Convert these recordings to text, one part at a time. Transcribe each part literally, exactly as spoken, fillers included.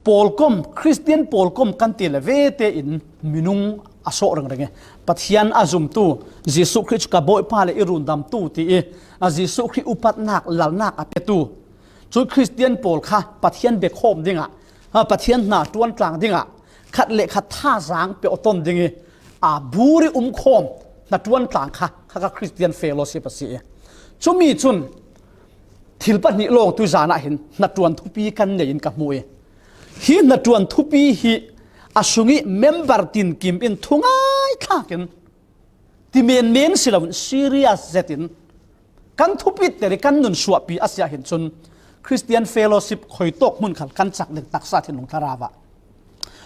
Pawlkom, Khristian pawlkom kan ti le vete in minung a sawh ringring e. Pathian a zumtu, Jesuh Khrih chu ka Bawipa le i rundamtu ti i, a Jesuh Khrih upatnak, lalnak a petu. Chu Khristian pawl kha Pathian bekhawm dingah, a Pathian hna ṭuan tlang dingah, khat le khat thazaang peuh ton ding i, a bur i umkhawm hna ṭuan tlang kha, kha kha Khristian fellowship a si i. Cumi cun, thil pahnih lawng tuizan ah hin hnaṭuan thupi kan nei in ka hmu i, hi hnaṭuan thupi hi a sung i member tinkim in thungai thlak in, ti menmen si loin serious zet in kan thupit ter i kan nun suahpi a si ah hin cun Christian fellowship khoi tawk hmun khal kan cak ding taksa thinlung thlarau ah.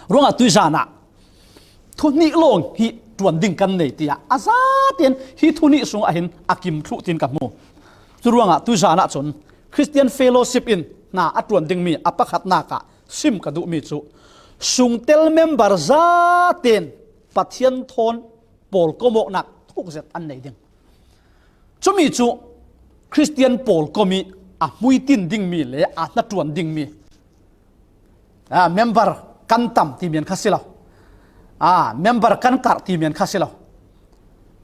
Ruangah tuizan ah thu hnih lawng hi ṭuan ding kan nei tiah a zaten hi thu hnih sungah hin a kim thluh tin ka hmu. Cu ruangah tuizan ah cun Christian fellowship in hna a ṭuan dingmi a pakhatnak ah sim ka duhmi cu sungtel member zaten Pathian thawn pawlkomawknak thuk zet an nei ding. Cumi cu Khristian pawlkom i a hmuitin dingmi le a hnaṭuan dingmi, aa, member kan tam ti men kha si lo. Aa, member kan karh ti men kha si lo.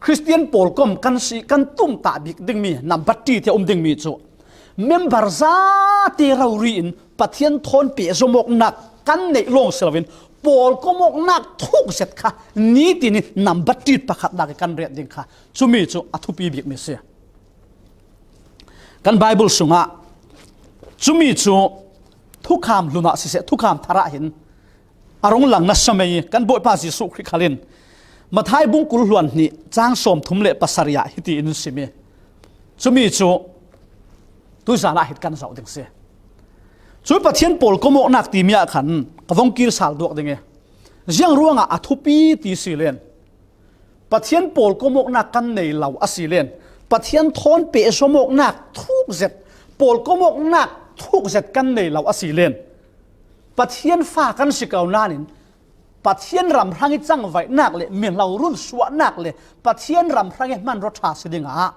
Khristian pawlkom kan si, kan tumtah bik dingmi, nambat ṭi te um dingmi cu member zate rori in Pathian thawn pehzomawknak kan neih lawng si loin pawlkomawknak thuk zet kha nitin i nambat ṭi pakhatnak i kan ret ding kha cumi cu a thupi bikmi si. Kan Bible sungah cumi cu thukham hlun ah siseh, thukham thar ah hin a rung lang nasa mei i kan Bawipa Jesuh Khrih khal in Matthai bung kul hluan hnih cang sawm thum le pasarih ah hiti in sim i cumi cu tuizan ah hin kan zoh ding si. Cu Pathian pawlkomawknak timi ah khan ka vong kir sal duak ding i ziang ruangah a thupi ti si len Pathian pawlkomawknak kan nei lo a si len Pathian thawn pehzomawknak thuk zet, pawlkomawknak thuk zet kan nei lo a si len Pathian fa kan si ko nain Pathian ram hrang i cangvaihnak le mihlo run suahnak le Pathian ram hrang i hmanraw ṭha si dingah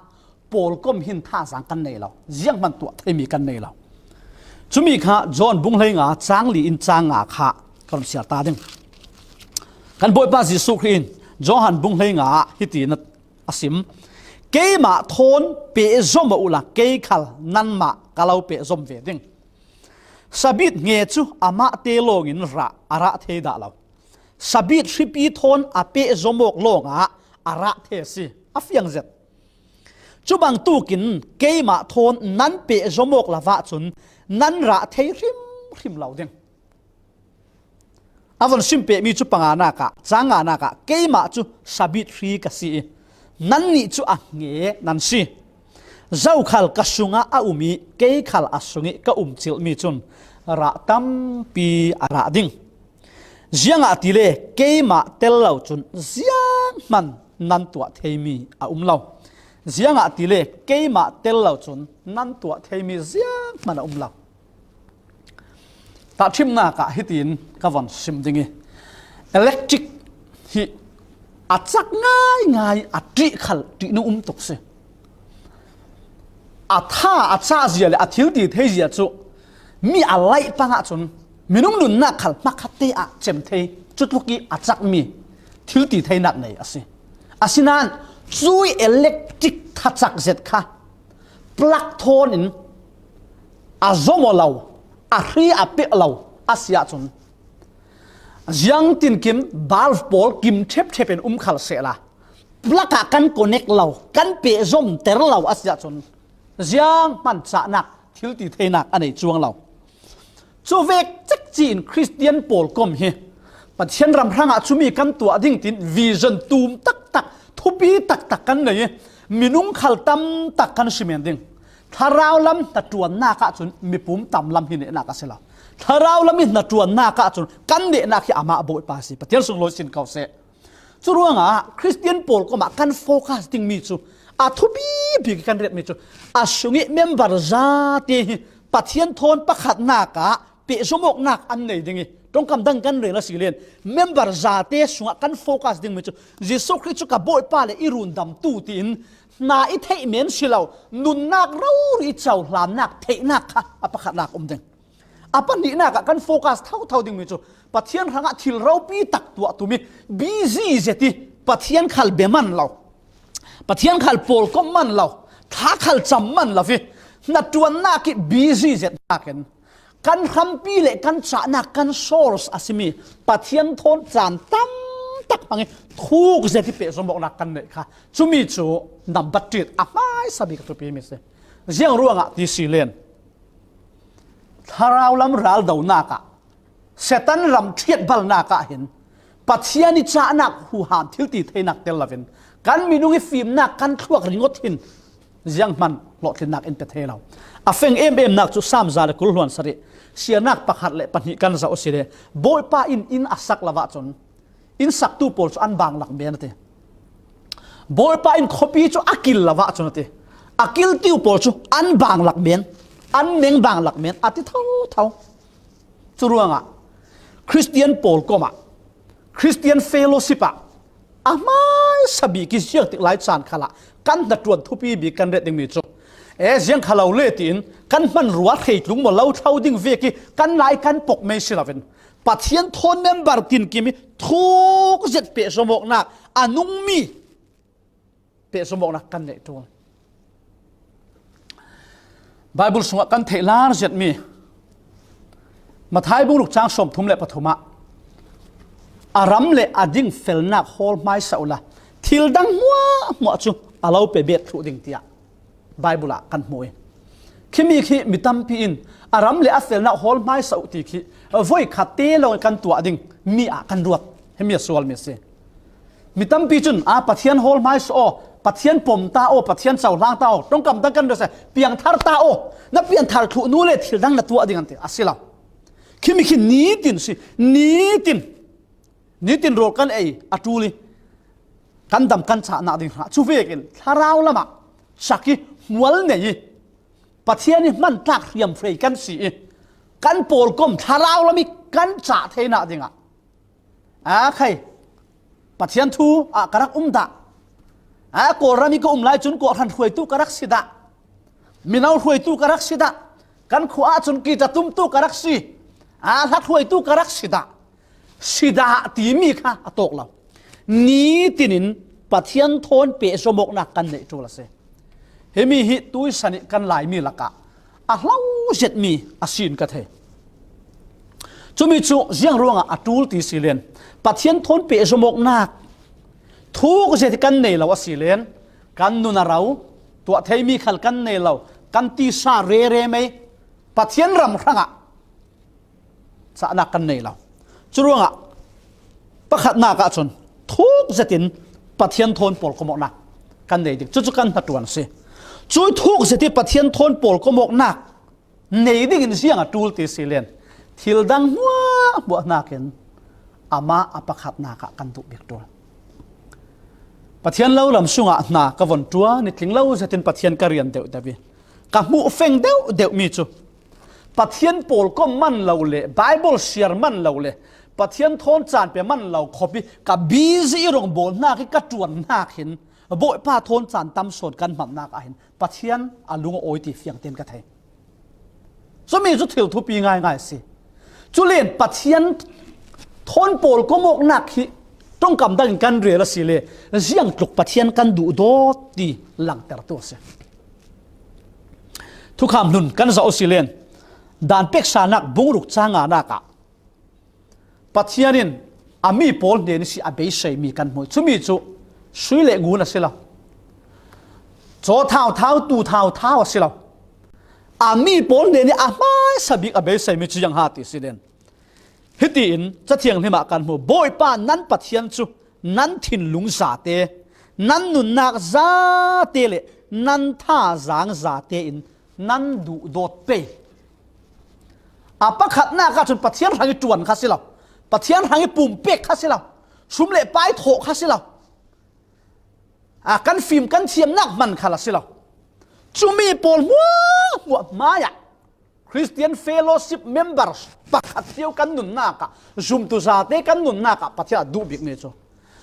pawlkom hin thazaang kan nei lo, zianghman tuah theimi kan nei lo. Cumi kha John bung hleinga cang li in cang nga kha ka run siar ta ding. Kan Bawipa Jesuh Khrih in Johan bung hleinga ah hiti in a sim, keimah thawn pehzom a uhla kei khal nanmah ka lo pehzom ve ding. Sabit hnge cu amahte lawngin rah a rah thei dah lo. Sabit hripi thawn a pehzom awk lawngah a rah thei a si. A fiang zet. Cu bangtukin keimah thawn nan pehzom awk lo ahcun nan rah thei hrimhrim lo ding. A von sim pehmi cu panganak ah, canganak ah, keimah cu sabit hri ka si i, nannih cu a hnge nan si. Zokhal ka sungah a um i, kei khal a sung i ka um cilhmi cun rah tampi a rah ding. Ziangahtile keimah tel lo cun zianghman nan tuah theimi a um lo. Ziangahtile keimah tel lo cun nan tuah theimi zianghman a um lo. Tahṭhimnak ah hitin ka von sim ding i, electric hi a cak ngaingai a ṭih khal ṭihnung um tuk si. A tha a cah zia le a thil ti thei zia cu mi a laih pang ahcun minung nunnak khal hmakhatte ah cem thei, cutluk i a cakmi thil ti theinak nei a si. Asinain cui electric thacak zet kha plak thawn in a zom aw lo, a hri a peh lo a si ahcun, ziangtinkim bulb pawl kim ṭhepṭhep in um khal sehla, plak ah kan connect lo, kan pehzom ter lo a si ahcun, zianghman cahnak, thil ti theinak a nei cuang lo. Cu vek cekci in Khristian pawlkom hi Pathian ram hrangah cumi kan tuah ding tin vision tum taktak, thupi taktak kan nei i, minung khal tam tak kan si men ding. Thlarau lam hnaṭuannak ahcun mipum tam lam hi nehnak a si lo. Thlarau lam i hnaṭuannak ahcun kan nehnak hi amah Bawipa a si. Pathian sunglawi sin ko seh. Cu ruangah Khristian pawlkom ah kan focus dingmi cu a thupi bik i kan retmi cu a sung i member zate hi Pathian thawn pakhatnak ah pehzom awknak an nei ding i ṭongkam dang kan rel a si len member zate sungah kan focus dingmi cu Jesuh Khrih cu ka Bawipa le i rundamtu tiin hna i theih men si lo, nunnak rori i cohlannak theihnak kha a pakhatnak um ding. A pahnihnak ah kan focus thotho dingmi cu Pathian hrangah thil ropi tak tuah tumi busy zet i Pathian khal bia man lo, Pathian khal pawlkom man lo, thla khal cam man lo i hnaṭuannak i busy zet hnakin kan hrampi le kan cahnak kan source a simi Pathian thawn caan tam tak hmang i thuk zet i pehzom awknak kan neih kha, cumi cu nambat ṭit a hmaisa bik a thupi mi si. Ziang ruangah ti si len, thlarau lam raldonak ah, Satan ram ṭhiatbalnak ah hin Pathian i cahnak huham thil ti theinak tel loin kan minung i fimnak kan thluak ringawt hin zianghman hlawhtlinnak in pe thei lo. A feng ememnak cu Salm za le kul hluan sarih, siarnak pakhat le pahnih kan zoh a si le, Bawipa in inn a sak lo ahcun inn saktu pawl cu an banglak men a ti. Bawipa in khuapi cu a kil lo ahcun a ti, a kiltu pawl cu an banglak men, an meng banglak men a ti thotho. Cu ruangah Khristian pawlkom ah, Khristian fellowship ah a hmaisa bik i ziangtik lai caan khalah kan hnaṭuan thupi bik kan ret dingmi cu, e, ziang kha lo le tiin kan hmanrua hreitlung maw lo thlo ding vek i kan lai kan pok mei si loin Pathian thawn member tinkim i thuk zet pehzom awknak a nungmi pehzom awknak kan neih ṭul. Baibal sungah kan theih lar zetmi Matthai bung ruk cang sawmthum le pathum ah, a ram le a ding felnak hawl hmaisa uhla thil dang hmuahhmuah cu a lo pe bet thluh ding, tiah Baibal ah kan hmuh i, khimi khi mi tampi in a ram le a felnak hawl hmaisa uh ti khi voi khat te lawng kan tuah ding mi ah kan ruat. Himi a sualmi a si. Mi tampi cun, a, Pathian hawl hmaisa aw, Pathian pom ta aw, Pathian cohlang ta aw, ṭongkam dang kan rak si, piangthar ta aw, na piangthar thluh nu le thil dang na tuah ding an ti. A si lo. Khimi khi nitin si, nitin, nitin rawl kan ei a ṭul i kan dam kan cahnak ding hrangah cu vekin thlarau lamah sak i hmual nei i Pathian i hman tlak hriamhrei kan si i kan pawlkom thlarau lam i kan cah theinak dingah, a khai, Pathian thu ah ka rak um dah, a Kawlram i ka um lai cun Kawlhran hruaitu ka rak si dah, mino hruaitu ka rak si dah, kan khua ah cun kita tumtu ka rak si, a hlat hruaitu ka rak si dah, si dah timi kha a tawk lo. Nitin in Pathian thawn pehzom awknak kan neih ṭul a si. Himi hi tuisan i kan Laimi lakah a hlo zetmi a si in ka thei. Cumi cu ziang ruangah a ṭul ti si len, Pathian thawn pehzom awknak thuk zet i kan nei lo a si len, kan nun a ro, tuah theimi khal kan nei lo, kan tisa rere mei, Pathian ram hrangah cahnak kan nei lo. Cu ruangah pakhatnak ah cun thuk zetin Pathian thawn pawlkom awknak kan nei ding. Cucu kan hnaṭuan a si. Cui thuk zet i Pathian thawn pawlkom awknak nei dingin ziang a ṭul ti si len, thil dang hmuahhmuah hnakin amah a pakhatnak ah kan duh bik ṭul. Pathian lo lam sungah hna ka von ṭuan i tling lo zetin Pathian ka rian deuhdeuh i ka hmuh feng deuhdeuhmi cu Pathian pawlkom man lo le Baibal siar man lo le Pathian thawn caan pe man lo khawpi ka busy i rong bawl hnak i ka ṭuan hnak hin Bawipa thawn caan tam sawn kan hmannak ah hin Pathian a lung a awi ti fiang tein ka thei. Cumi cu thil thupi ngaingai a si. Cu len Pathian thawn pawlkom awknak hi ṭongkam dangin kan rel a si le ziang tluk Pathian kan duh dawt ti langtertu a si. Thukham hlun kan zoh a si len, Dan peksanak bung ruk cang nganak ah Pathian in a mi pawl hnen ihsi a beiseimi kan hmuh. Cumi cu sui le ngun a si lo. Caw thau thau, tu thau thau a si lo. A mi pawl hnen i a hmaisa bik a beiseimi cu ziang ha ti si len, hitiin Cathiang hlim ah kan hmuh, Bawipa nan Pathian cu nan thinlung zate, nan nunnak zate le nan thazaang zate in nan duhdawt pei. A pakhatnak ahcun Pathian hrang i ṭuan kha si lo, Pathian hrang i pumpek kha si lo, sum le pai thawh kha si lo, a kan fim kan thiamnak hman khal a si lo. Cumi pawl hmuahhmuah hmaiah Christian Fellowship member pakhat cio kan nunnak ah, zumtu zate kan nunnak ah Pathian a duh bikmi cu,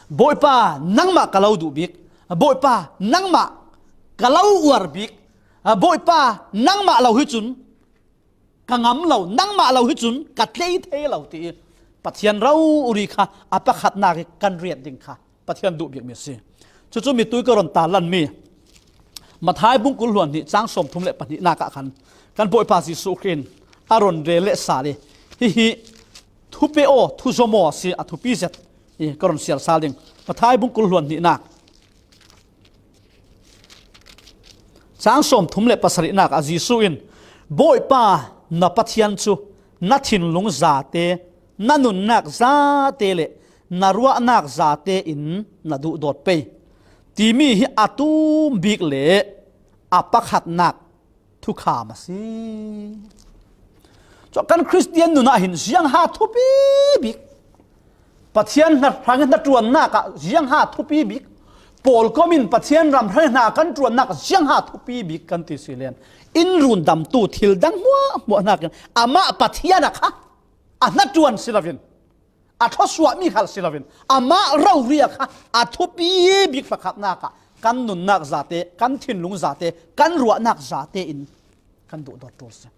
Bawipa, nangmah ka lo duh bik, Bawipa, nangmah ka lo uar bik, Bawipa, nangmah lo hi cun ka ngam lo, nangmah lo hi cun ka tlei thei lo ti i Pathian rori kha a pakhatnak i kan riat ding kha Pathian duh bikmi a si. Cucu mi tui ka ron talan mi Matthai bung kul hluan hnih cang sawmthum le pahnihnak ah khan kan Bawipa Jesuh Khrih in a ron rel le sal i hihi thupe aw, thuzom aw a si, a thupi zet i ka ron sial sal ding. Matthai bung kul hluan hnihnak cang sawmthum le pasarihnak ah Jesuh in, Bawipa na Pathian cu na thinlung zate, na nunnak zate le na ruahnak zate in na duhdawt pei timi hi a tum bik le a pakhatnak thukham a si. Cu kan Khristian nun ah hin ziangha thupi bik, Pathian hna hrang hnaṭuannak ah ziangha thupi bik, pawlkom in Pathian ram hrang hna kan ṭuannak ziangha thupi bik kan ti si len, in rundamtu thil dang hmuahhmuah hnakin amah Pathian a kha a hnaṭuan si loin, a thluasuahmi khal si loin, amah rori a kha a thupi bik pakhatnak ah kan nunnak zate, kan thinlung zate, kan ruahnak zate in kan duhdawt ṭul si.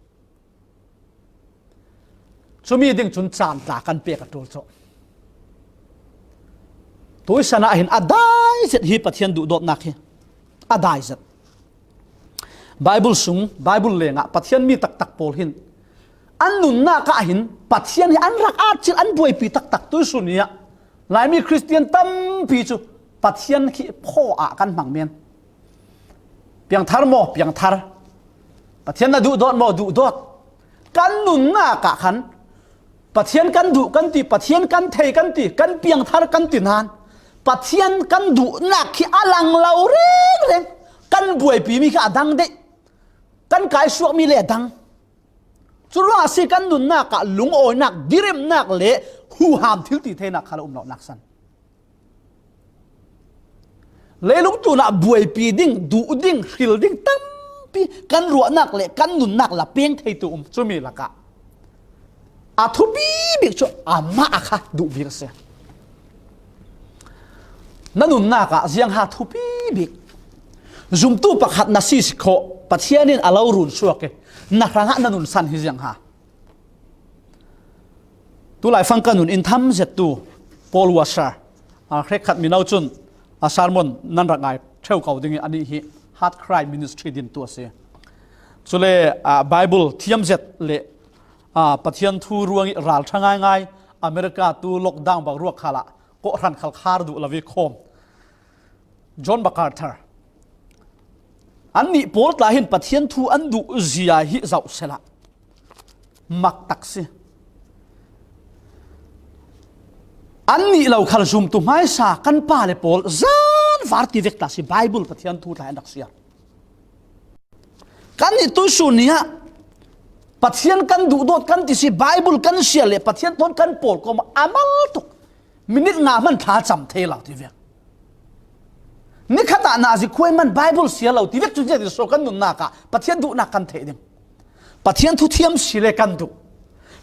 Cumi ding cun caan tla kan pek a ṭul cu. Tuisan ah hin a dai zet hi Pathian duhdawtnak hi a dai zet. Baibal sung, Baibal lengah Pathian mi taktak pawl hin an nunnak ah hin Pathian hi an rak at cil, an buaipi taktak. Tuisun ni ah Laimi Khristian tampi cu Pathian khi phaw ah kan hmang men. Piangthar maw? Piangthar. Pathian na duhdawt maw? Duhdawt. Kan nunnak ah khan Pathian kan duh kan ti, Pathian kan thei kan ti, kan piangthar kan ti nain Pathian kan duhnak khi a lang lo rengreng. Kan buaipimi khi a dang dih. Kan kaisuakmi le a dang. Curuangah a si kan nunnak ah lungawinak, dirimnak le huham thil ti theinak khal a um lonak san. Leilung tlunah buaipi ding, duh ding, hril ding tampi kan ruahnak le kan nunnak la peng theitu um. Cumi lakah a thupi bik cu amah a kha duh bik a si. Na nunnak ah ziangha thupi bik, zumtu pakhat na si si khawh, Pathian in a lo run suak i na hrangah na nunsan hi ziangha. Tulai fang ka nun in tham zettu Paul Washer, aa, hrekkhat mino cun a sermon nan rak ngai ṭheu ko ding i anih hi Heart Cry Ministry dintu a si. Cule, aa, Bible thiam zet le, aa, Pathian thu ruang i ralṭha ngaingai America tu lockdown bang ruak khal ah kawhhran khal khar duh lo i khawm John MacArthur. Annih pawl tla hin Pathian thu an duh zia hi zoh sehla mak tak si. Annih lo khal zumtu hmaisa kan pa le pawl zan var ti vek tla si, Bible Pathian thu tla an rak siar. Kan nih tuisun ni ah Pathian kan duhdawt kan ti si, Bible kan siar le Pathian thawn kan pawlkom a mal tuk. Minit nga hman thla cam thei lo ti vek. Ni khat ah nazi khuai man Bible siar lo ti vek cu ziatin so kan nunnak ah Pathian duhnak kan theih ding. Pathian thu thiam si le kan duh.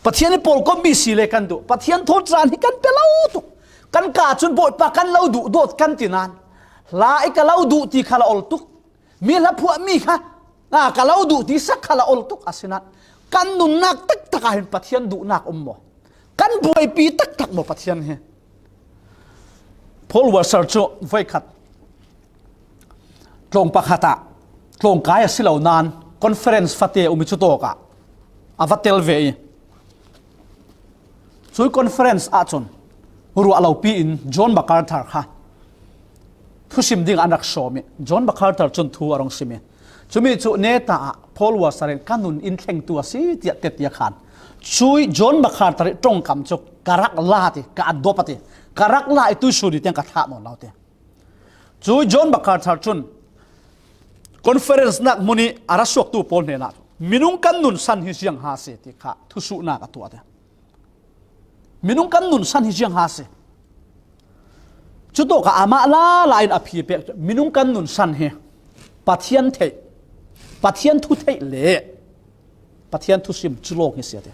Pathian i pawlkommi si le kan duh. Pathian thawn caan hi kan pe lo tuk. Kan ka cun Bawipa kan lo duhdawt kan ti nain hla i ka lo duh ti kha la ol tuk. Mi hla phuahmi kha, a, ka lo duh ti sak kha la ol tuk a si nain kan nunnak taktak ah hin Pathian duhnak um maw? Kan buaipi taktak maw Pathian hi? Paul Washer cu voikhat tlawng pakhat ah tlawngkai a si lo nain conference fate um i cutawk ah a va tel ve i, cui conference ah cun ruah lopi in John MacArthur kha thusim ding an rak sawm i, John MacArthur cun thu a rung sim i, cumi cu neta ah Paul Washer in ka nun in thlengtu a si tiah tetti a khan. Cui John MacArthur i ṭongkam cu ka rak la ti, ka adop a ti, ka rak la i tuisun i tiang ka thlah nawn lo ti. Cui John MacArthur cun conference nak hmun i a ra suaktu pawl hnenah minung kan nunsan hi ziangha si ti kha thusuhnak a tuah te. Minung kan nunsan hi ziangha si. Cutawkah amah lala in a phi pek, minung kan nunsan hi Pathian theih, Pathian thu theih le Pathian thusim cu lawng hi si a ti.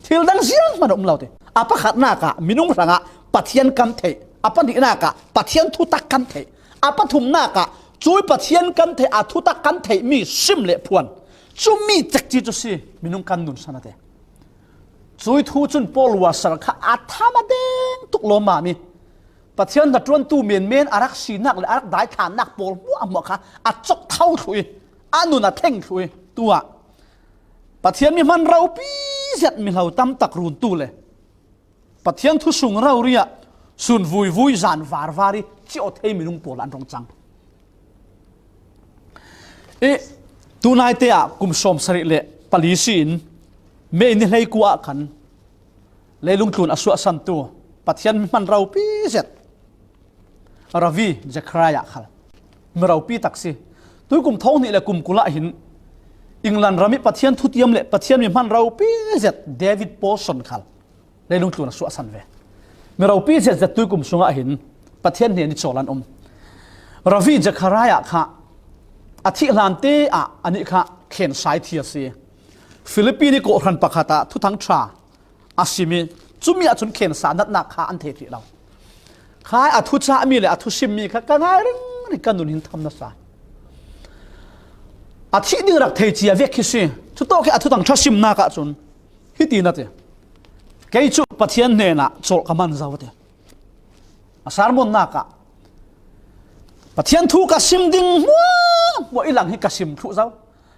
Thil dang zianghman a um lo ti. A pakhatnak ah minung hrangah Pathian kan theih, a pahnihnak ah Pathian thutak kan theih, a pathumnak ah cui Pathian kan theih, a thutak kan theihmi sim le phuan, Cumi cekci cu si, minung kan nunsan a ti. Cui thu cun Paul uasal kha a tham a deng tuk lawmmam i Pathian hnaṭuantu menmen a rak sinak le a rak daithlannak pawl hmuahhmuah kha a cawk tho thluh i a nun a thleng thluh i tuah Pathian mi hman ropi zet mihlo tam tak runtu le Pathian thu sung rori ah sun vuivui zan varvar i ciawh thei minung pawl an rung cang. I tunaite ah kum sawm sarih le pali si in May ni hleikua ah khan leilung tlun a suahsantu Pathian mi hman ropi zet Ravi Zachariah khal mi ropi tak si. Tuikum thawng hnih le kum kul ah hin England ram i Pathian thutiam le Pathian mi hman ropi zet David Pawson khal leilung tlun a suahsan ve. Mi ropi zetzet tuikum sungah hin Pathian hnen i cawl an um. Ravi Zachariah kha a thih hlante ah anih kha khensa i thi a si. Philippine kawhhran pakhat ah thuthang ṭha a sim i cumi ah cun khensa natnak kha an thei hrih lo. Khai a thucahmi le a thusimmi kha ka ngai ringring, ka nun hin tham nasa. A thih ding rak thei cia vek khi si. Cutawk hi a thuthang ṭha simnak ah cun hiti na ti, kei cu Pathian hnenah cawlh ka man zo ti. A sermonnak ah Pathian thu ka sim ding hmuahhmuah i lang hi ka sim thluh zo.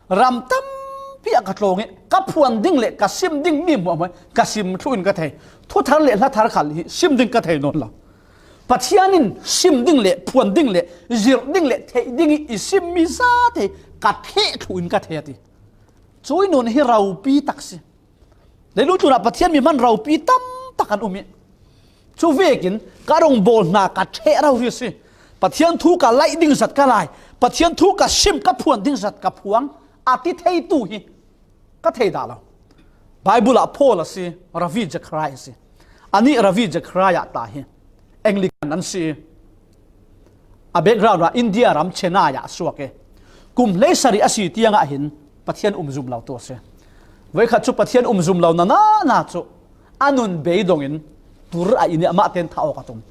Ram tampi ah ka tlawng i ka phuan ding le ka sim dingmi hmuahhmuah ka sim thluh in ka thei. Thuthar le hlathar khal hi sim ding ka thei nawn lo. Pathian in sim ding le phuan ding le zirh ding le theih ding i i simmi zate ka theh thluh in ka thei a ti. Cui nun hi ropi tak si. Leilung tlunah Pathian mi hman ropi tam tak an um i cu vekin ka rung bawl hna ka ṭheh rori si. Pathian thu ka laih ding zat ka lai, Pathian thu ka sim ka phuan ding zat ka phuang a ti theitu hi ka thei dah lo. Bible ah Paul a si, Ravi Zachariah a si. Anih Ravi Zachariah tla hi Anglican an si i a background ah India ram Chennai ah a suak i kum hleisarih a si tiangah hin Pathian umzum lo tu a si. Voikhat cu Pathian umzum lo na na na cu a nun bei dongin tur a in i amah ten thah awk a tum.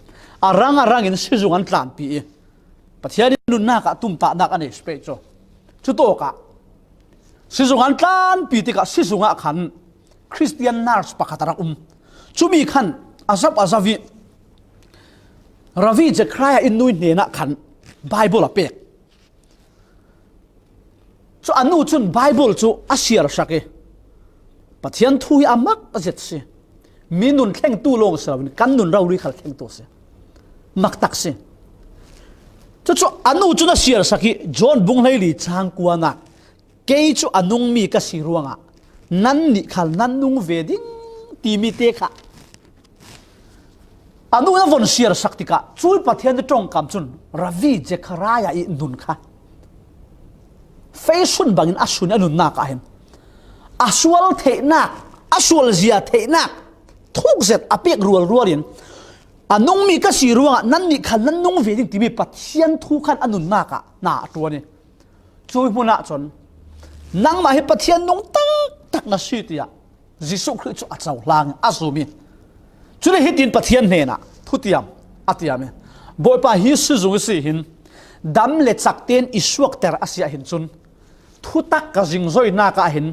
A rang a rangin sizung an tlanpi i Pathian in nunnak ah tumtahnak a nei si pei cu. Cutawkah sizung an tlanpi tikah sizung ah khan Christian nurse pakhat a rak um. Cumi khan a zap a zap i Ravi Zachariah in nu hnenah khan Bible a pek. Cu a nu cun Bible cu a siarsak i Pathian thu hi a mak zet si. Mi nun thlengtu lawng si loin kan nun rori khal thlengtu si. Mak tak si. Cucu a nu cun a siarsak i John bung hleili cang kuanak, kei cu a nungmi ka si ruangah nannih khal nan nung ve ding timi te kha a nu a von siarsak tikah cui Pathian ṭongkam cun Ravi Zachariah i nun kha feisun bangin a sun a nunnak ah hin a sual theihnak, a sual zia theihnak thuk zet a pek rualrual in a nungmi ka si ruangah nannih khal nan nung ve ding timi Pathian thu khan a nunnak ah na a ṭuan i cui hmun ah cun nangmah hi Pathian nung taktak na si tiah Jesuh Khrih cu a cohlang i a zum i cule hitin Pathian hnenah thutiam a tiam i Bawipa, hi sizung i si hin dam le cak tein i suakter a si ah hin cun thutak ka zingzoinak ah hin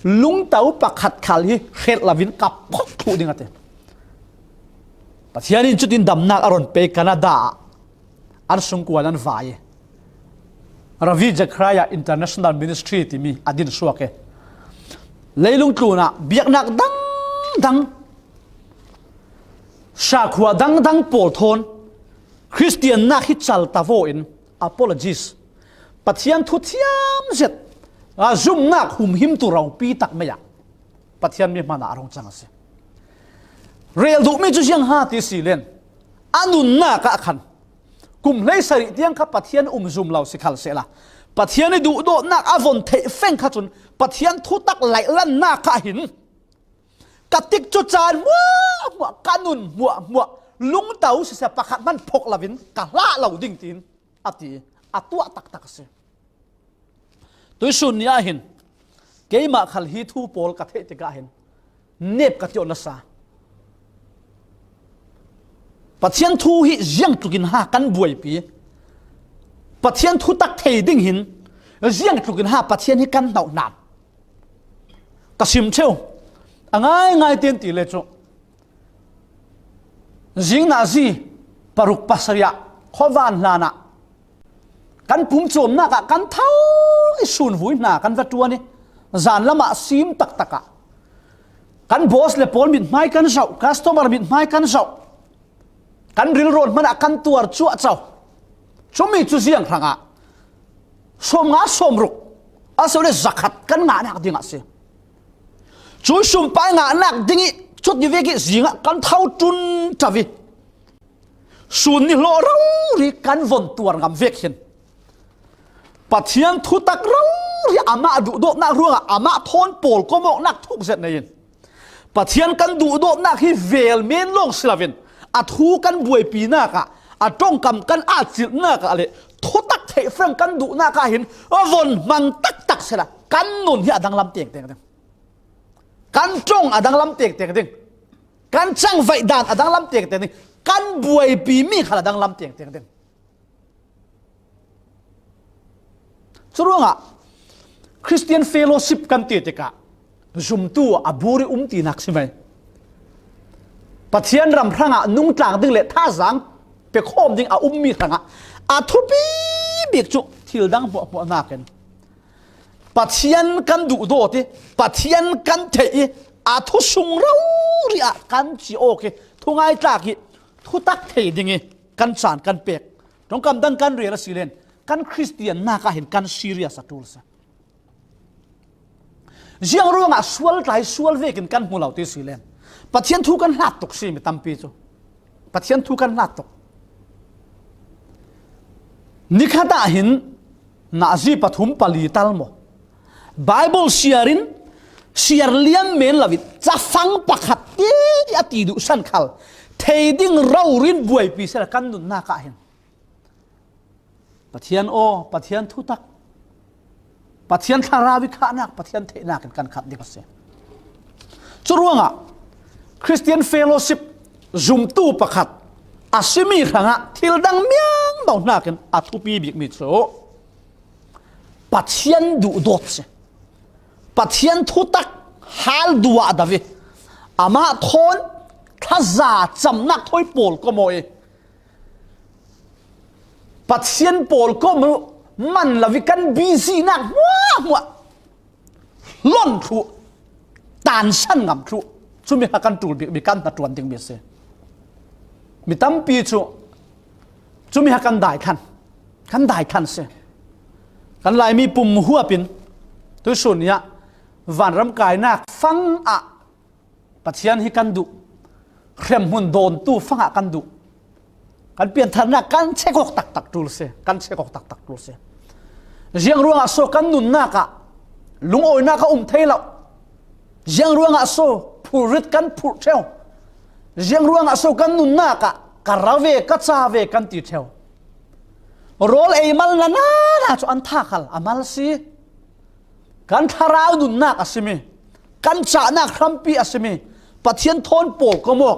lungto pakhat khal hi hrelh loin ka phok thluh ding a ti. Pathian in cutin damnak a ron pe Canada ah an sungkuan an vai i Ravi Zachariah International Ministry timi a din suak i leilung tlunah biaknak dangdang, sakhua dangdang pawl thawn Khristiannak hi cal tavo in apologies, Pathian thu thiam zet a zumnak humhimtu ropi tak mei ah Pathian mi hmanah a rung cang a si. Rel duhmi cu ziang ha ti si len a nunnak ah khan kum hleisarih tiang kha Pathian umzum lo si khal sehla Pathian i duhdawtnak a von theih feng kha cun Pathian thutak laihlannak kha hin ka tikcu caan hmuahhmuah, ka nun hmuahhmuah, lungto siseh pakhat hman phok loin ka hlah lo ding tiin a ti. A tuah taktak a si. Tuisun ni ah hin keimah khal hi thu pawl ka theih tikah hin nep ka tiawh nasa. Pathian thu hi ziangtlukin ha kan buaipi. Pathian thutak thei ding hin ziangtlukin ha Pathian hi kan hnauh hnan. Ka sim ṭheu a ngaingai ten ti le chu, zing nazi paruk pasarih ah khuavan hlanah kan pum chuamnak ah kan tho i sunvui hna kan va ṭuan i, zan lamah sim taktak ah kan boss le pawl mithmai kan zauh, customer mithmai kan zauh, kan rilrawn hmanah kan tuar cuahco. Cumi cu ziang hrangah sawmnga sawmruk a si le zakhat kan ngahnak dingah si. Cu sumpai ngahnak ding i cuti vek i zingah kan tho ṭun ṭavi, sun ni hlawh rori kan von tuar ngam vek hin Pathian thutak rori amah duhdawtnak ruangah amah thawn pawlkom awknak thuk zet nei in Pathian kan duhdawtnak hi vel men lawng si loin a thu kan buaipinak ah, a ṭongkam kan atcilhnak ah le thutak theihfiang kan duhnak ah hin a von hmang taktak sehla kan nun hi a danglam tengteng ding. Kan ṭong a danglam tengteng ding. Kan cangvaih dan a danglam tengteng ding. Kan buaipi mi khal a danglam tengteng ding. Curuangah Christian fellowship kan ti tikah zumtu a bur i um tinak si mai. Pathian ram hrangah nungtlang ding le thazaang pekhawm ding a ummi hrangah a thupi bik cu thil dang hmuahhmuah nakin Pathian kan duhdawt i Pathian kan theih i a thusung rori ah kan ci awk i thungaitlak i thutak thei ding i kan caan kan pek. Ṭongkam dang kan rel a si len kan Khristiannak ah hin kan serious a ṭul si. Ziang ruangah sual tlai sual vekin kan hmu lo ti si len Pathian thu kan hlat tuk si mi tampi cu. Pathian thu kan hlat tuk. Nikhat ah hin nazi pathum pali tal maw? Bible siar in siar liam men lo in cafang pakhat te a ti duhsan khal thei ding rori in buaipi sehla kan nunnak ah hin Pathian aw, Pathian thutak, Pathian thlarau i khahnak, Pathian theihnak in kan khat ding a si. Curuangah Christian fellowship zumtu pakhat a simi hrangah thil dang miangmo hnakin a thupi bikmi cu Pathian duhdawt si. Pathian thutak hal duah davi amah thawn thaza camnak thawi pawl ko maw i Pathian pawl ko mu man lo i kan busy nak hmuahhmuah hlon thluh, tansan ngam thluh, cumi kha kan ṭul bikmi kan hnaṭuan dingmi a si. Mi tampi cu cumi kha kan daithlan, kan daithlan si. Kan Laimi pum huap in tuisun ni ah vanram kainak fang ah Pathian hi kan duh, hremhmun dawntu fangah kan duh, kan piantharnak kan chek awk taktak ṭul si, kan chek awk taktak ṭul si. Ziang ruangah so kan nunnak ah lungawinak a um thei lo? Ziang ruangah so phurrit kan phurh ṭheu? Ziang ruangah so kan nunnak ah ka ra ve, ka ca ve kan ti ṭheu? Rawl ei mal na na na cu an tha khal a mal si. Kan thlarau nunnak a simi, kan cahnak hrampi a simi, Pathian thawn pawl ko maw,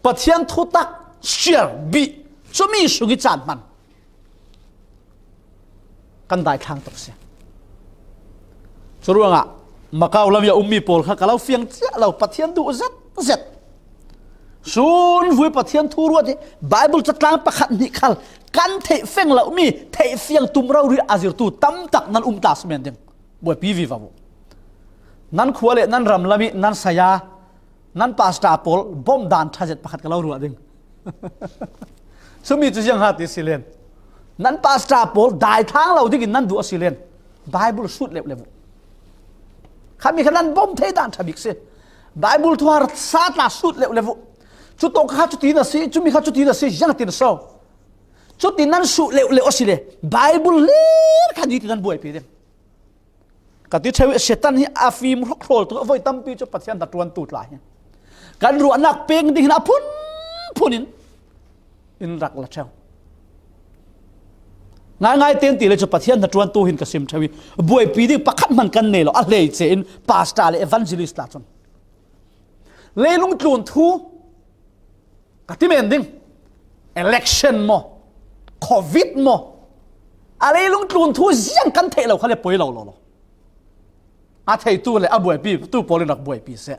Pathian thutak siar bih, cumi sung i caan hman kan daithlang tuk si. Curuangah Macau lam i a ummi pawl kha ka lo fiang ciah lo, Pathian duh zet zet. Sunvui Pathian thu ruat i Bible catlang pakhat hnih khal kan theih feng lomi theih fiang tum rori a zirtu tam tak nan um ta si men ding. Buaipi vivo uh. Nan khua le nan ram lam i nan saya, nan pastor pawl bom dan ṭha zet pakhat ka lo ruah ding. Cumi cu ziang ha ti si len. Nan pastor pawl daithlang lo dingin nan duh a si len Bible sut leuh leuh uh. Khami kha nan bom thei dan ṭha bik si. Bible thuhar sa tla sut leuh leuh uh. Cu tawk kha cuti na si, cumi kha cuti na si, ziang tin so. Cuti nan suh leuh leuh a si le Bible ler kha ni ti nan buaipi ding. Ka ti ṭheu i Satan hi a fim hrawk hrawl tuk a, voi tampi cu Pathian hnaṭuantu tla hi kan ruahnak peng ding hin a phunphun in in rak la ṭheu. Ngaingai ten ti le cu Pathian hnaṭuantu hin ka sim ṭheu i buaipi ding pakhat hman kan nei lo, a hleice in pastor le evangelist tla cun leilung tlun thu ka ti men ding, election maw, covid maw, a leilung tlun thu ziang kan theih lo kha le poi lo lo lo. A theitu le a buaipitu pawl in rak buaipi seh.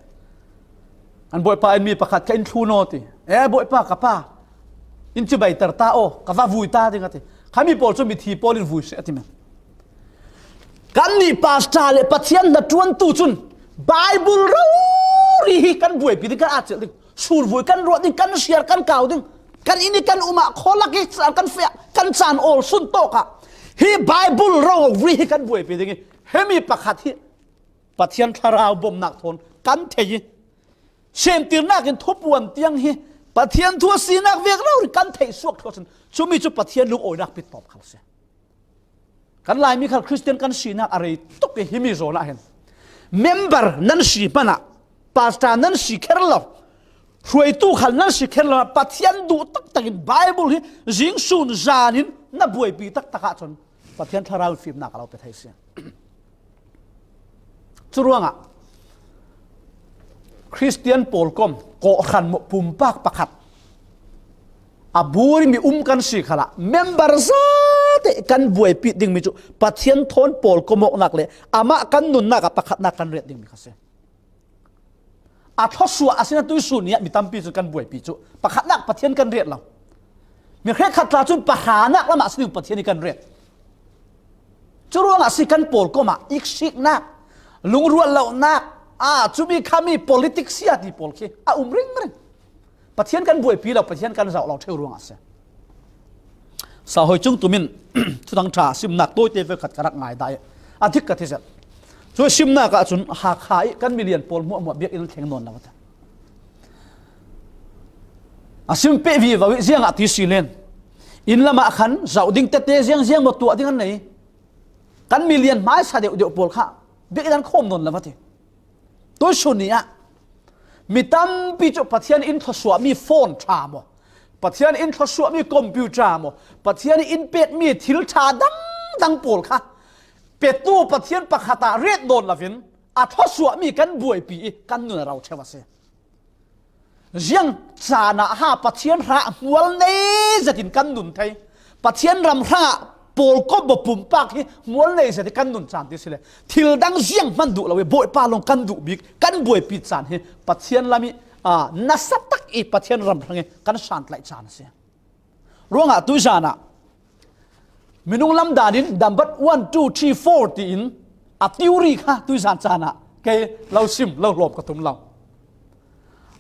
An Bawipa in mi pakhat ka in thlun aw ti. E Bawipa, ka pa, in cibai ter ta aw, ka va vui ta ding a ti. Khami pawl cu mithi pawl in vui seh a ti men. Kannih pastor le Pathian hnaṭuantu cun Bible rori hi kan buaipi ding, kan at celh ding. Survui kan ruat ding, kan siar kan kau ding. Kan inn i kan um ah, khualak i caan kan feh, kan caan awl sun tawk ah hi Bible rori hi kan buaipi ding i, hemi pakhat hi Pathian Thlarau bawmhnak thawn kan thei i, semtirnak in thupuan tiang hi Pathian thu a sinak vek rori kan theih suak thluahcun, cumi cu Pathian lungawinak pittawp khal a si. Kan Laimi khal Khristian kan sinak a rei tuk i, himi zawn ah hin member nan si hmanh ah, pastor nan si kher lo, hruaitu khal nan si kher lo, Pathian duh taktak in Bible hi zing sun zan in na buaipi taktak ahcun Pathian Thlarau in fimnak a lo pe thei si. Curuangah Khristian pawlkom kawhhran maw pumpak pakhat a buri mi um kan si khalah, member zate kan buaipi dingmi cu Pathian thawn pawlkom awknak le amah kan nunnak ah pakhatnak kan riat dingmi kha si. A thluasuah a si na tuihsun ni ah mi tampi cu kan buaipi cu pakhatnak Pathian kan riat lo. Mi hrekkhat tla cun pahranak lamah si ding Pathian i kan riat. Curuangah si kan pawlkom ah iksiknak, lungruat lonak, aa, cumi khami politics sia ti pawl khi a um ringring. Pathian kan buaipi lo, Pathian kan zoh lo ṭheu ruangah si. Sahoi cung tumin Thuthang ṭha simnak tawite vekhat ka rak ngai dah i a dik ka ti zet. Cu simnak ahcun Hakha i kan milian pawl hmuahhmuah biakinn an thleng nawn lo a ti. A sim peh vivo i ziangah ti si len, inn lamah khan zoh ding tete ziangziang maw tuah ding an nei. Kan milian hmaisa deuhdeuh pawl kha biakinn an khawm nawn lo a ti. Tuihsun ni ah mi tampi cu Pathian in thluasuahmi phone ṭha maw, Pathian in thluasuahmi computer maw, Pathian in pekmi thil ṭha dangdang pawl kha petu Pathian pakhat ah riat nawn loin a thluasuahmi kan buaipi i kan nun a ro ṭheu a si. Ziang caan ah ha Pathian hrangah hmual nei zetin kan nun thei? Pathian ram hrangah pawlkom maw pumpak hi hmual nei zet i kan nun caan ti si le, thil dang ziang hman duh lo i Bawipa lawng kan duh bik kan buaipi caan hi Pathian lam i, aa, nasa tak i Pathian ram hrang i kan santlaih caan a si. Ruangah tuizan ah minung lam dan in number one, two, three, four tiin a theory kha tuizan caan ah kei lo sim, lo hlawm ka tum lo.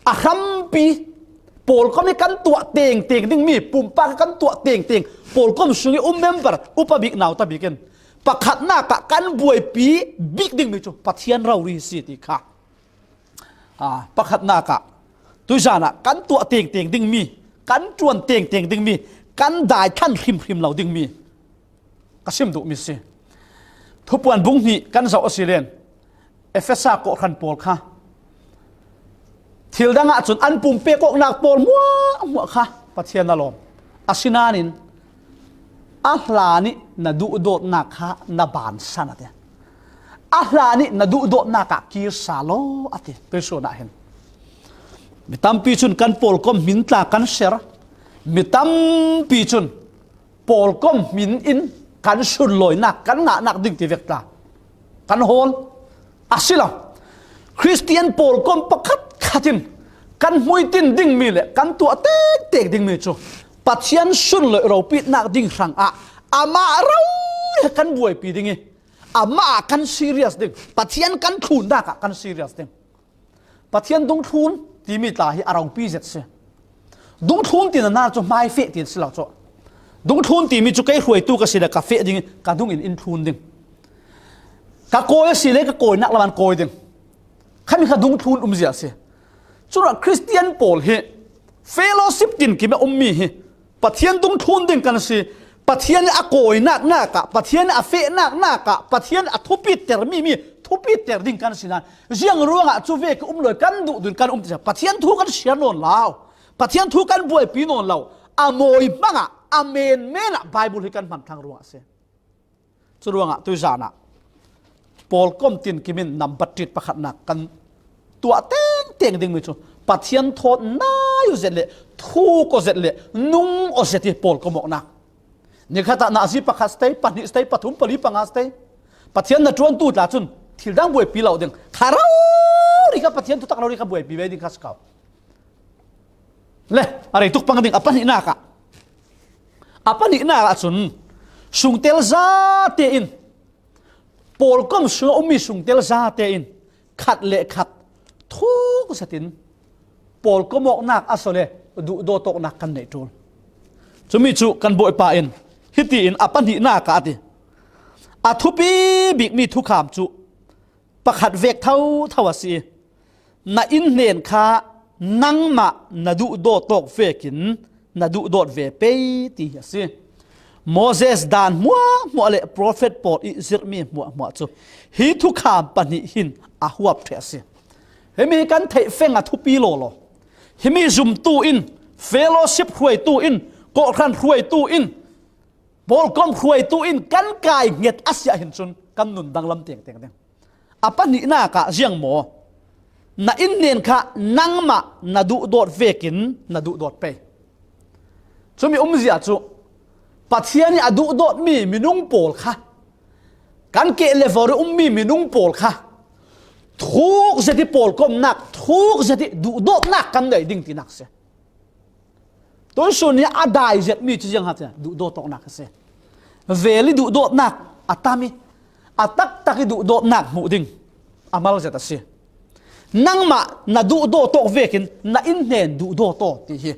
A hrampi pawlkom i kan tuah tengteng dingmi, pumpak i kan tuah tengteng, pawlkom sung i um member upa bik, nauta bik in pakhatnak ah kan buaipi bik dingmi cu Pathian rori si ti kha. Aa, pakhatnak ah tuizan ah kan tuah tengteng dingmi, kan ṭuan tengteng dingmi, kan daithan hrimhrim lo dingmi ka sim duhmi si. Thupuan bung hnih kan zoh a si len, Efesa kawhhran pawl kha thil dang ahcun an pumpek awknak pawl hmuahhmuah kha Pathian a lawm. Asinain a hlan i na duhdawtnak kha na bansan a ti. A hlan i na duhdawtnak ah kir sa law a ti. Tuihsun ah hin mi tampi cun kan pawlkom hmin tla kan ser. Mi tampi cun pawlkom hmin in kan sunlawinak, kan ngahnak ding ti vek tla kan hawl. A si lo. Khristian pawlkom pakhatkhat in kan hmuitin dingmi le kan tuah tektek dingmi cu Pathian sunlawih ropitnak ding hrangah amah ro kan buaipi ding i, amah ah kan serious ding, Pathian kan thlunnak ah kan serious ding. Pathian dungthlun timi tla hi a ropi zet si. Dungthlun tina nar cu hmaifeh ti si lo cu. Dungthlun timi cu kei hruaitu ka si le ka feh ding i ka dung in in thlun ding. Ka kawi a si le ka kawinak lam an kawi ding. Khami kha dungthlun umzia a si. Curuah Khristian pawl hi fellowship tinkim a ummi hi Pathian dungthlun ding kan si. Pathian a kawinak nak ah, Pathian a fehnak nak ah, Pathian a thupiter mi, mi thupiter ding kan si nan, ziang ruangah cu ve ka um lo i kan duh dun kan um ti. Pathian thu kan siar nawn lo, Pathian thu kan buaipi nawn lo, a mawi hmangah, a menmen ah Bible hi kan hman thlang ruangah a si. Curuangah tuizan ah pawlkom tinkim in nambat ṭit pakhatnak kan tuah tengteng dingmi cu Pathian thawt nai aw zet le thuk aw zet le nung aw zet i pawlkom awknak. Nikhat ah nazi pakhat stay, pahnih stay, pathum, pali, panga stay. Pathian hnaṭuantu tla cun Thil dang buaipi lo ding. Kha rori kha Pathian thutak rori kha buaipi ve ding kha si kau. Le, a rei tuk pang ding, a pahnihnak ah. A pahnihnak ah cun sungtel zate in, pawlkom sungah ummi sungtel zate in khat le khat thuk zetin pawlkom awknak a sawle duhdawt awknak kan neih ṭul. Cumi cu kan Bawipa in hitiin a pahnihnak ah a ti. A thupi bikmi thukham cu pakhat vek thotho a si i, na in hnen kha nangmah na duhdawt awk vekin na duhdawt ve pei, ti hi a si. Moses dan hmuahhmuah le profet pawl i zirhmi hmuahhmuah cu hi thukham pahnih hin a huap ṭheh a si. Himi hi kan theih feng a thupi lawlaw. Himi zumtu in, fellowship hruaitu in, kawhhran hruaitu in, pawlkom hruaitu in kan kai hnget a si ah hin cun kan nun danglam tengteng ding. A pahnihnak ah ziang maw? Na in hnen kha nangmah na duhdawt vekin na duhdawt pei. Cumi umzia cu Pathian i a duhdawtmi minung pawl kha, kan keh le vawr i ummi minung pawl kha thuk zet i pawlkomnak, thuk zet i duhdawtnak kan nei ding tinak si. Tuisun hi a dai zetmi cu ziang ha tiah duhdawt awknak a si. Vel i duhdawtnak a tam i a taktak i duhdawtnak hmuh ding a mal zet a si. Nangmah na duhdawt awk vekin na in hnen duhdawt aw, ti hi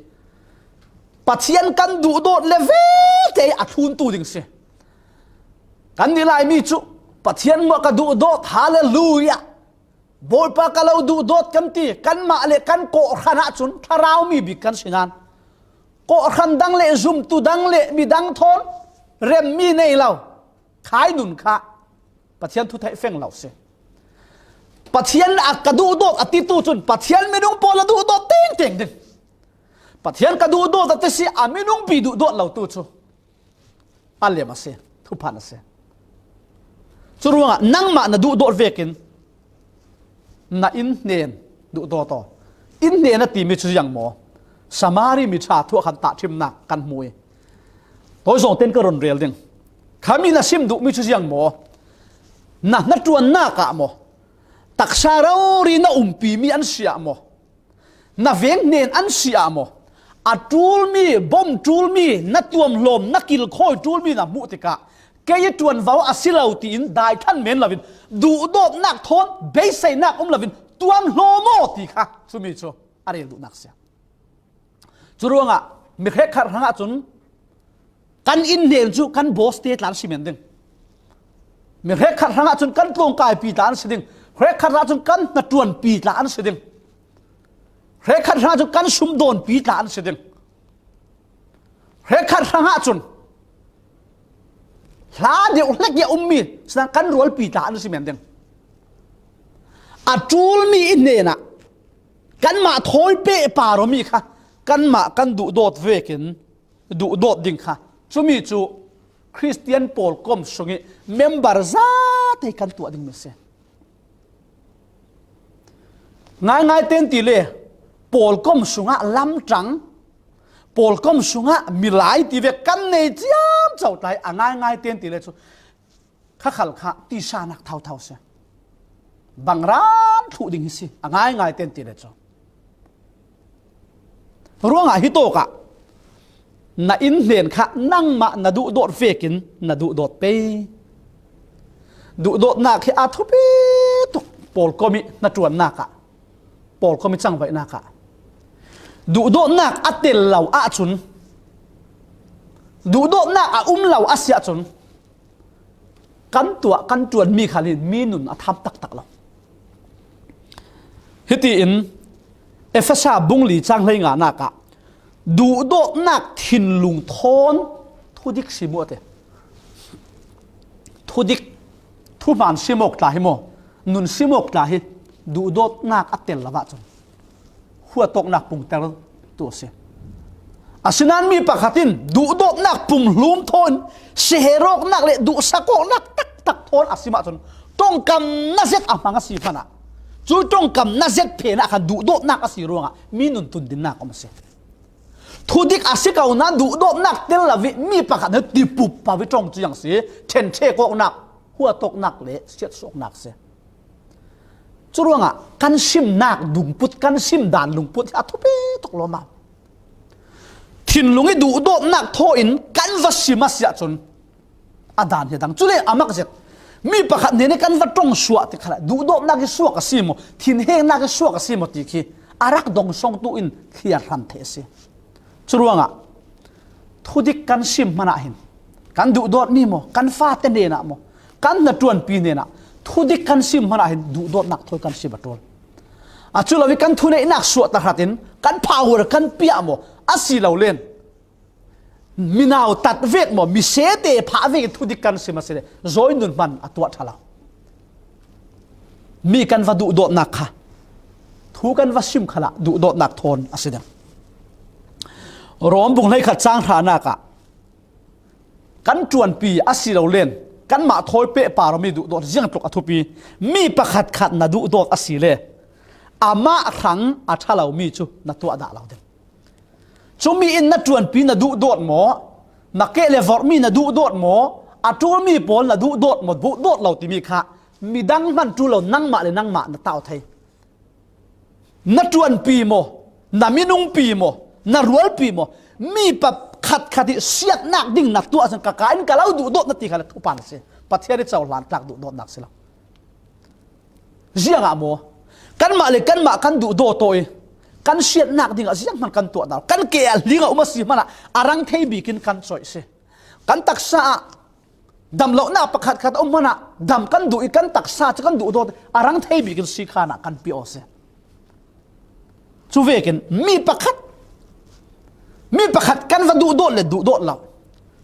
Pathian kan duhdawt le vialte i a thluntu ding si. Kan nih laimi cu Pathian maw ka duhdawt, hallelujah. Bawipa ka lo duhdawt kan ti, kanmah le kan kawhhran ahcun thlarau mi bik kan si nain, kawhhran dang le zumtu dang le midang thawn remmi nei lo, khai nun kha Pathian thu theih feng lo si. Pathian a ka duhdawt a titu cun Pathian minung pawl a duhdawt tengteng ding. Pathian ka duhdawt a ti si a minungpi duhdawt lo tu cu a lem a si, thuphan a si. Cu ruangah nangmah na duhdawt vekin na in hnen duhdawt aw. In hnen a timi cu ziang maw? Samari mi ṭha thu a khan tahṭhimnak kan hmu i, tawi zong ten ka run rel ding. Khami na sim duhmi cu ziang maw? Na hnaṭuannak ah maw? Taksa rori na umpimi an si ah maw? Na veng hnen an si ah maw? A ṭulmi, bom ṭulmi, na tuamhlawm, na kilkhawi ṭulmi na hmuh tikah, kei i ṭuanvo a si lo tiin daithlan men loin, duhdawtnak thawn beiseinak um loin tuamhlawm aw ti kha cumi cu a rel duhnak si. Cu ruangah mi hrekkhat hrangah cun kan in hnen cu kan boss te tla an si men ding. Mi hrekkhat hrangah cun kan tlawngkaipi tla an si ding. Hrekkhat hrangah cun kan hnaṭuanpi tla an si ding. Hrekkhat hrangah cun kan sumdawnpi tla an si ding. Hrekkhat hrangah cun hla deuh hlek i a ummi sinain kan rualpi tla an si men ding. A ṭulmi i hnenah kanmah thawi pehpar awmi kha kanmah kan duhdawt vekin duhdawt ding kha, cumi cu Khristian pawlkom sungih member zate kan tuah dingmi a si. Ngaingai ten ti le pawlkom sungah lamṭang, pawlkom sungah milai ti ve kan nei ciamco tlai a ngaingai ten ti le cu khakhal kha tisanak thauthau si. Bangran thluh ding hi si a ngaingai ten ti le cu. Ruangah hi tawkah na in hnen kha nangmah na duhdawt vekin na duhdawt pei. Duhdawtnak hi a thupi tuk pawlkom i hnaṭuannak ah, pawlkom i cangvaihnak ah. Duhdawtnak a tel lo ahcun, duhdawtnak a um lo a si ahcun, kan tuah, kan ṭuanmi khal in mi nun a tham taktak lo. Hitiin Efesa bung li cang hleinganak ah duhdawtnak thinlung thawn thudik sim uh a ti. Thudik, thuhmaan sim awk tla hi maw, nun sim awk tla hi duhdawtnak a tel lo ahcun huatawknak pungter tu a si. Asinain mi pakhat in duhdawtnak pumhlum thawn siher awknak le duhsak awknak taktak thawn a sim ahcun ṭongkam na zet a hmang a si hmanah, cu ṭongkam na zet phenah khan duhdawtnak a si ruangah mi nun tundinnak um a si. Thudik a si ko nain duhdawtnak tel lo i mi pakhat nih tipup pau i ṭong cu ziang si, ṭhenṭhek awknak, huatawknak le siatsuahnak si. Curuangah kan simnak lungput, kan sim dan lungput hi a thupi tuk lawm a. Thinlung i duhdawtnak thaw in kan va sim a si ahcun a dan hi a dang. Cule a mak zet. Mi pakhat nen i kan va ṭong suah ti khalah duhdawtnak i suak a si maw, thinhengnak i suak a si maw ti khi a rak dong sawngtu in thliar hram theih a si. Curuangah thudik kan sim hmanah hin kan duhdawtmi maw, kan fate hnenah maw, kan hnaṭuanpi hnenah thudik kan sim hmanah hin duhdawtnak thawi kan sim a ṭul. A cu lo i kan thuneihnak suah tahratin kan power kan piah maw, a si lo len mi nautat vek maw, mi sete phah vek i thudik kan sim a si le zawi nun hman a tuah ṭha lo. Mi kan va duhdawtnak kha, thu kan va sim khalah duhdawtnak thawn a si ding. Rom bung hleikhat cang hranak ah kan ṭuanpi a si lo len kanmah thawi pehpar awmi duhdawt ziang tluk a thupi. Mi pakhatkhat na duhdawt a si le amah hrang a ṭha lomi cu na tuah dah lo ding. Cumi in na ṭuanpi na duhdawt maw? Na keh le vorhmi na duhdawt maw? A ṭulmi pawl na duhdawt maw? Duhdawt lo timi kha midang hman ṭul lo, nangmah le nangmah na tau thei. Na ṭuanpi maw? Na minungpi maw? Na rualpi maw? Mi pakhatkhat i siatnak ding na tuah cun ka ka in ka lo duhdawt na ti kha le thupan a si. Pathian i cohlan tlak duhdawtnak si lo. Ziangah maw? Kanmah le kanmah kan duhdaw taw i kan siatnak dingah zianghman kan tuah dah lo. Kan ke ah hling a um a si hmanah a rang thei bikin kan coih si. Kan taksa ah damlohnak pakhatkhat a um hmanah dam kan duh i kan taksa cu kan duhdaw a rang thei bikin si khan ah kan piaw si. Cu vekin mi pakhat, mi pakhat kan va duhdawt le duhdawt lo,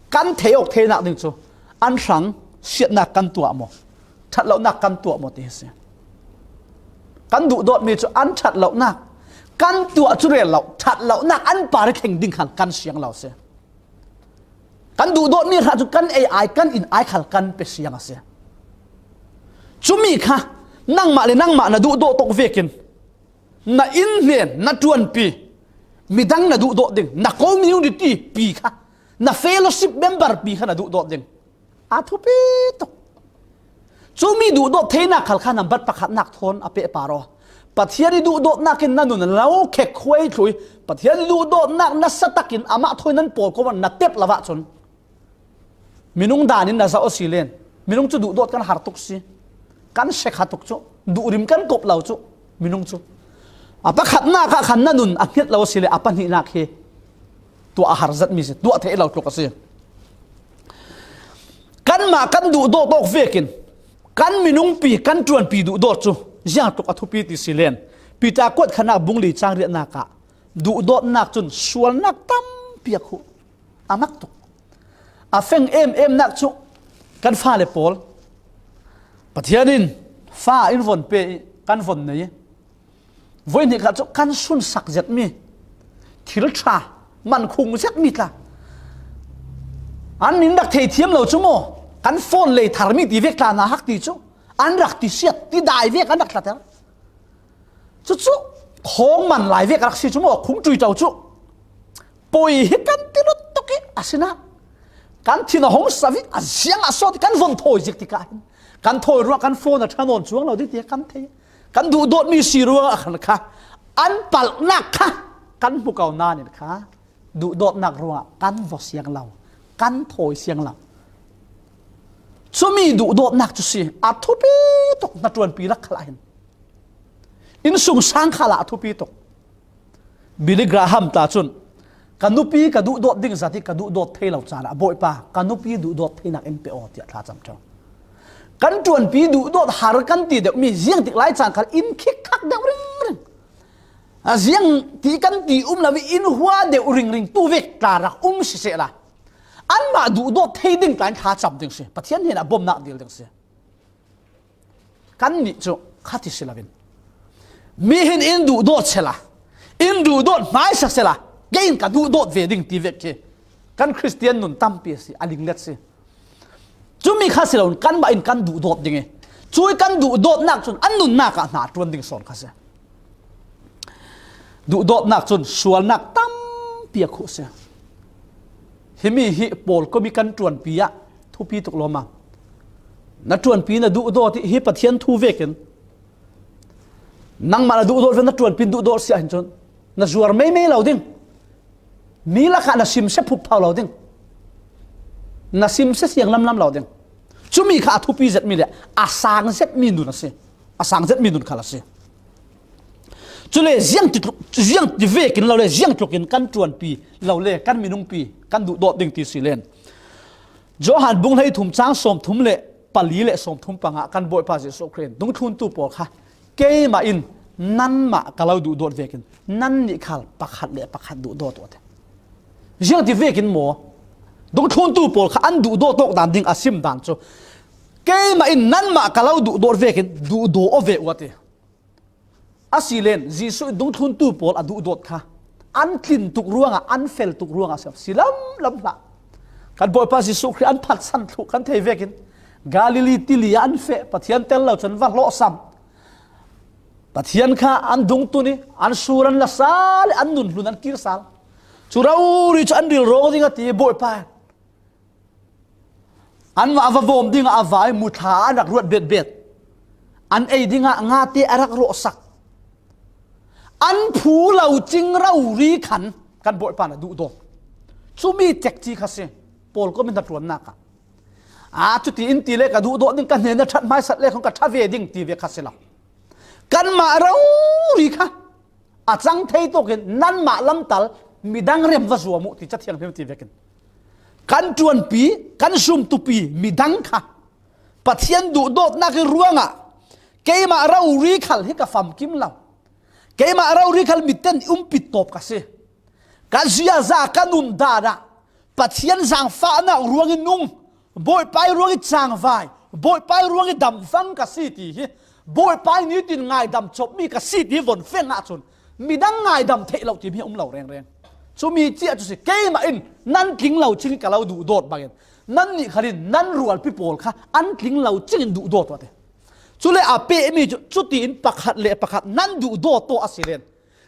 kan thei awk theinak ding cu an hrang siatnak kan tuah maw, ṭhat lonak kan tuah maw ti hi si. Kan duhdawtmi cu an ṭhat lonak kan tuah cu rel lo, ṭhat lonak an par i thleng ding khan kan siang lo si. Kan duhdawtmi hra cu kan ei ai, kan in ai khal kan pe siang a si. Cumi kha nangmah le nangmah na duhdawt awk vekin na inn hnen, na ṭuanpi, midang na duhdawt ding, na community pi kha, na fellowship member pi kha na duhdawt ding a thupi tuk. Cumi duhdawt theinak khal kha nambat pakhatnak thawn a pehpar aw. Pathian i duhdawtnak in na nun lo khekhuai thlui, Pathian i duhdawtnak nasa takin amah thawi nan pawl ko na tep lo ahcun minung dan in na zoh a si len, minung cu duhdawt kan har tuk si, kan sekha tuk cu, duhrim kan kop lo cu, minung cu. A pakhatnak ah khan na nun a hnget lo a si le a pahnihnak hi tuah a har zetmi si, tuah theih lo tluk a si. Kanmah kan duhdawt awk vekin kan minungpi, kan ṭuanpi duhdawt cu ziang tluk a thupi ti si len, Peter kuat khatnak bung li cang riatnak ah duhdawtnak cun sualnak tampi a khuh, a mak tuk. A feng em emnak cu kan fale pawl Pathian in fa in von pe i kan von nei. Voi hnih khat cu kan sunsak zetmi thil ṭha, man khung zetmi tla an in rak thei thiam lo cu maw, kan phone lei tharmi ti vek tla na hak ti cu an rak ti siat, ti dai vek an rak thlater. Cucu khawng man lai vek a rak si cu maw, khung ṭuito cu poi hi kan ti lut tuk i a sinah kan thin a hong sa vih a ziang a sawt i kan von thawi zik tikah hin kan thawi ruah kan phone a ṭha nawn cuang lo dih tiah kan thei. Kan duhdawtmi si ruangah khan kha an palhnak kha kan hmu ko nain kha duhdawtnak ruangah kan vua siang lo, kan thawi siang lo. Cumi duhdawtnak cu si a thupi tuk hnaṭuanpi rak khalah hin. Innsungsang khalah a thupi tuk. Billy Graham tla cun, ka nupi ka duhdawt ding zat hi ka duhdawt thei lo caan ah, Bawipa, ka nupi duhdawt theinak in pe aw, tiah thlacam ṭheu. Kan ṭuanpi duhdawt har kan ti deuhmi ziangtik lai caan khal in khikkhak deuh ringring. A ziang ti kan ti um lo i in hua deuh ringring tu vek tla rak um sisehla, anmah duhdawt thei ding tla in thlacam ding si, Pathian hnenah bawmhnak dil ding si. Kannih cu kha ti si loin, mi hin in duhdawt sehla, in duhdawt hmaisak sehla, kei in ka duhdawt ve ding ti vek khi kan Khristian nun tampi a si, a linglet si. Cumi kha si loin kanmah in kan duhdawt ding i, cui kan duhdawtnak cun an nunnak ah hna a ṭuan ding sawn kha si. Duhdawtnak cun sualnak tampi a khuh si. Himi hi pawl komi kan ṭuanpi ah thupi tuk lawm a. Na ṭuanpi na duhdawt i hi Pathian thu vekin Nangmah na duhdawt ve, na ṭuanpi in duhdawt si ah hin cun na zuar meimei lo ding. Mi lakah na simsia phupphau lo ding. Na simsia siang lamlam lo ding. Cumi kha a thupi zetmi le a sang zetmi nun a si. A sang zetmi nun khal a si. Cule ziangti tluk, ziangti vekin lo le ziangtlukin kan ṭuanpi lo le kan minungpi kan duhdawt ding ti si len. Johan bung hleithum cang sawmthum le pali le sawmthum panga kan Bawipa Jesuh Khrih in dungthluntu pawl kha, "Keimah in nanmah ka lo duhdawt vekin nannih khal pakhat le pakhat duhdawt uh," a ti. Ziangti vekin maw? Dungthluntu pawl kha an duhdawt tawk dan ding a sim dan cu, "Keimah in nanmah ka lo duhdawt vekin duhdaw aw ve uh," a ti. A si len Jesuh in dungthluntu pawl a duhdawt kha an tlin tuk ruangah, an fel tuk ruangah a si, si lamlam hlah. Kan Bawipa Jesuh Khrih an phatsan thluh kan thei vekin Galilee tili ah an feh, Pathian tel lo cun va hlawhsam. Pathian kha an dungtun i an sur an la sal i an nun hlun an kir sal. Cu rori cu an rilrawng ding a ti Bawipa in. Anmah va vawm dingah a vai, muthla an rak ruat betbet. An ei dingah ngate a rak rawhsak. An phu lo cing rori khan kan Bawipa na duhdawt. Cumi cekci kha si. Pawlkom in hnaṭuannak ah, "Aa, cuti in ti le ka duhdawt ding, ka hnen a ṭhat hmaisat le khan ka ṭha ve ding," ti ve kha si lo. Kanmah rori kha a cang thei tawkin nanmah lamtal midang rem va zuam uh ti Cathiang hrim ti vekin kan ṭuanpi, kan zumtupi midang kha Pathian duhdawtnak i ruangah keimah rori khal hi ka famkim lo. Keimah rori khal miten i umpit tawp ka si. Ka ziaza ka nun dan ah Pathian zaangfahnak ruang i nung, Bawipa i ruang i cangvai, Bawipa i ruang i damvang ka si ti hi, Bawipa i nitin ngaidam copmi ka si ti hi von feng ahcun midang ngaidam theih lo timi a um lo rengreng. Cumi cia cu si, keimah in nan tling lo cing i ka lo duhdawt bangin nannih khal in nan rualpi pawl kha an tling lo cing in duhdawt uh a ti. Cule a pehmi cu cutiin pakhat le pakhat nan duhdawt tawh a si len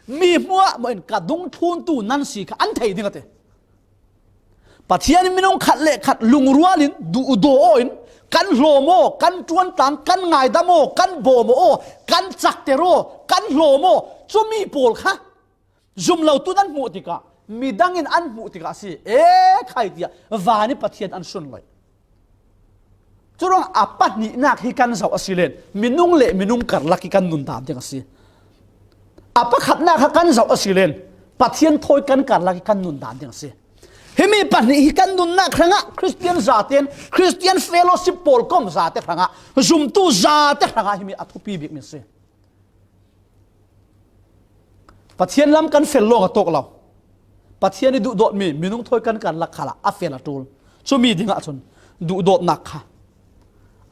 mi hmuahmuah in ka dungthluntu nan si kha an thei ding a ti. Pathian in minung khat le khat lungrual in duhdaw aw in kan hlawm aw, kan ṭuantlang, kan ngaidam aw, kan bawm aw, kan cakter aw, kan hlawm aw, cumi pawl kha zum lo tu nan hmuh tikah, midang in an hmuh tikah a si, e khai tiah van i Pathian an sunloih. Curuang a pahnihnak hi kan zoh a si len minung le minung karlak i kan nundan ding a si. A pakhatnak kha kan zoh a si len Pathian thawi kan karlak i kan nundan ding a si. Himi pahnih hi kan nunnak hrangah Khristian zaten, Khristian fellowship pawlkom zate hrangah, zumtu zate hrangah himi a thupi bikmi a si. Pathian lam kan fel lawng a tawk lo. Pathian i duhdawtmi minung thawi kan karlak khalah a fel a ṭul. Cumi dingah cun duhdawtnak kha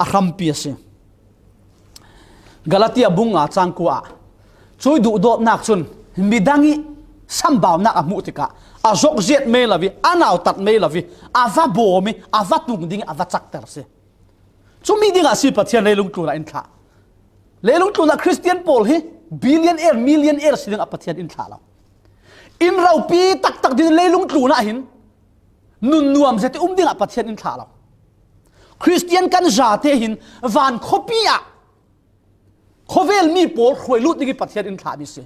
a hrampi a si. Galatia bung nga cang kua ah, cuih duhdawtnak cun midang i sambaunak a hmuh tikah a zok zet mei lo i, a nautat mei lo i, a va bawm i, a va tung ding i, a va cakter a si. Cumi dingah si Pathian leilung tlunah in thlah. Leilung tlunah Khristian pawl hi billionaire, millionaire si dingah Pathian in thlah lo. In ropi taktak ding leilung tlunah hin nun nuam zet i um dingah Pathian in thlah lo. Khristian kan zate hin van khuapi ah khuavel mi pawl hruai lut ding i Pathian in thlahmi si.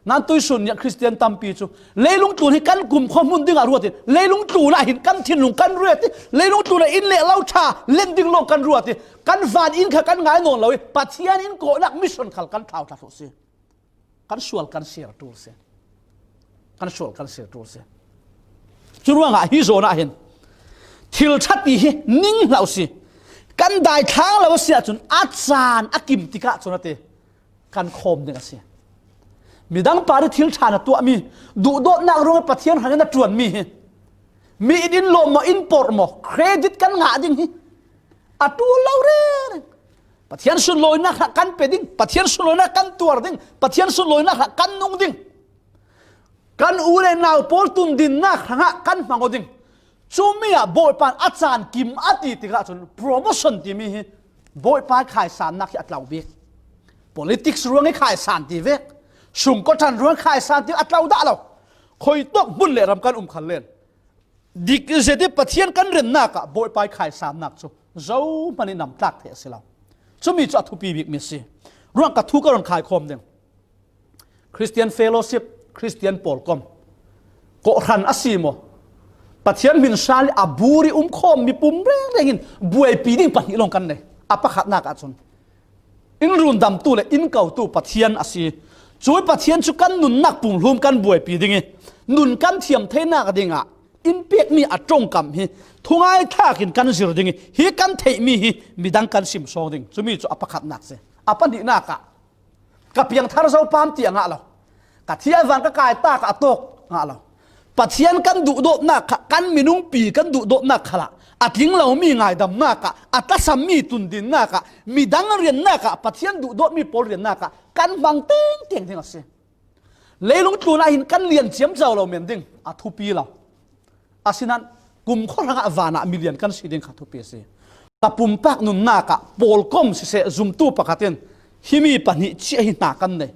Nan tuisun nih Khristian tampi cu leilung tlun hi kan kumkhua hmun dingah ruat i, leilung tlunah hin kan thinlung kan ruat i, leilung tlunah inn le lo ṭha len ding lawng kan ruat i, kan van inn kha kan ngai nawn lo i, Pathian in kawhnak mission khal kan thlau thla thluh si. Kan sual kan ser ṭul si. Kan sual kan ser ṭul si. Curuangah hi zawn ah hin thil ṭha ti hi ning hlah u si. Kan daithlang lo a si ahcun a caan a kim tikah cun a ti. Kan khawm ding a si. Midang par i thil ṭha na tuahmi, duhdawtnak ruangah Pathian hrangin na ṭuanmi hi mi in in lawm maw, in porh maw, credit kan ngah ding hi a ṭul lo reng. Pathian sunlawinak hrangah kan pe ding, Pathian sunlawinak kan tuar ding, Pathian sunlawinak hrangah kan nung ding. Kan u le nau pawl tundinnak hrangah kan hmang aw ding. Cumi ah Bawipa in a caan kim a ti tikah cun promotion timi hi Bawipa i khaisannak hi a tlau bik. Politics ruang i khaisan ti vek, sungkawṭhan ruang i khaisan ti a tlau dah lo. Khuitawk hmun le ram kan um khan len dik zet i Pathian kan rennak ah Bawipa i khaisannak cu zohman i namtlak theih a si lo. Cumi cu a thupi bikmi a si. Ruang ka thu ka run khaikhawm ding. Christian fellowship, Christian pawlkom, kawhhran a si maw? Pathian hmin hral a buri um khawm mipum rengreng in buaipi ding pahnih lawng kan nei. A pakhatnak ahcun in rundamtu le in kotu Pathian a si. Cui Pathian cu kan nunnak pumhlum kan buaipi ding i nun kan thiam theinak dingah in pekmi a ṭongkam hi thungai thlak in kan zir ding i hi kan theihmi hi midang kan sim sawng ding. Cumi cu a pakhatnak si. A pahnihnak ah ka piangthar zo pam tiah ngah lo. Ka thiahvan ka kai tak ah a tawk ngah lo. Pathian kan duhdawtnak kha, kan minungpi kan duhdawtnak khalah a tling lomi ngaidamnak ah, a tlasammi tundinnak ah, midang riannak ah, Pathian duhdawtmi pawl riannak ah kan hmang tengteng ding a si. Leilung tlun ah hin kan lian ciamco lo men ding a thupi lo. Asinain kumkhua hrangah vanah milian kan si ding kha thupi a si. Ka pumpak nunnak ah pawlkom siseh, zumtu pakhat in himi pahnih ciah hi hna kan nei.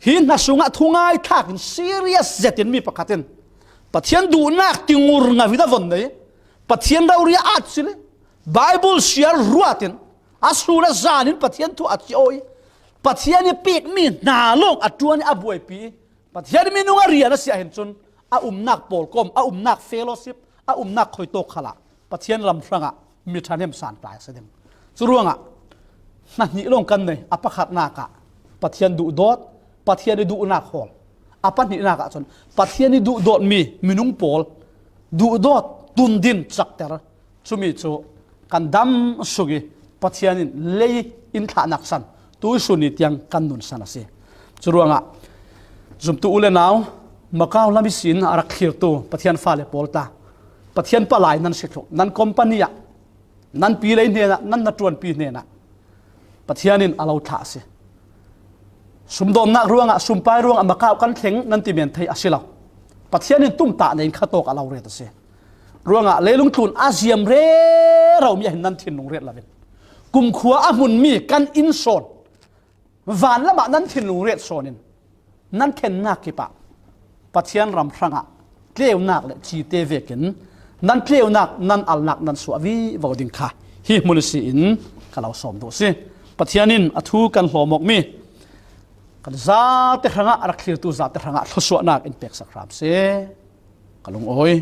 Hi hna sungah thungai thlak in serious zetin mi pakhat in Pathian duhnak tingur ngavit a von nei. Pathian rori a at cil i Bible siar ruat in a sun a zan in Pathian thu a ci aw i Pathian i pekmi hna lawng a ṭuan i a buaipi i Pathian minung a rian a si ah hin cun a umnak pawlkom, a umnak fellowship, a umnak khuitawk khalah Pathian ram hrangah mi ṭhahnem santlai a si ding. Cu ruangah hna hnih lawng kan nei. A pakhatnak ah Pathian duhdawt, Pathian i duhnak hawl. A pahnihnak ah cun Pathian i duhdawtmi minung pawl duhdawt, tundin, cakter. Cumi cu kan dam suk i Pathian in lei in thlahnak san tuisun ni tiang kan nunsan a si. Cu ruangah zumtu u le nau, Macau lam ihsin a rak thlirtu Pathian fale pawl ta, Pathian palai nan si thluh, nan company ah, nan pi lei hnenah, nan hnaṭuanpi hnenah Pathian in a lo thlah a si. Sumdawnnak ruangah, sumpai ruangah Macau kan thleng nan ti men thei a si lo. Pathian in tumtah nei in khatawk a lo ret a si. Ruangah leilung tlun a ziam rero mi ah hin nan thinlung ret lo in, kumkhua a hmunmi kan inn sawn, van lamah nan thinlung ret sawn in nan thlennak kipah Pathian ram hrangah tleunak le cite vekin nan tleunak, nan alnak nan suah vivo ding kha hi hmun ihsi in ka lo sawm duh a si. Pathian in a thu kan hlawm awkmi kan zate hrangah, a rak thlirtu zate hrangah thluasuahnak in peksak hram seh. Ka lungawi.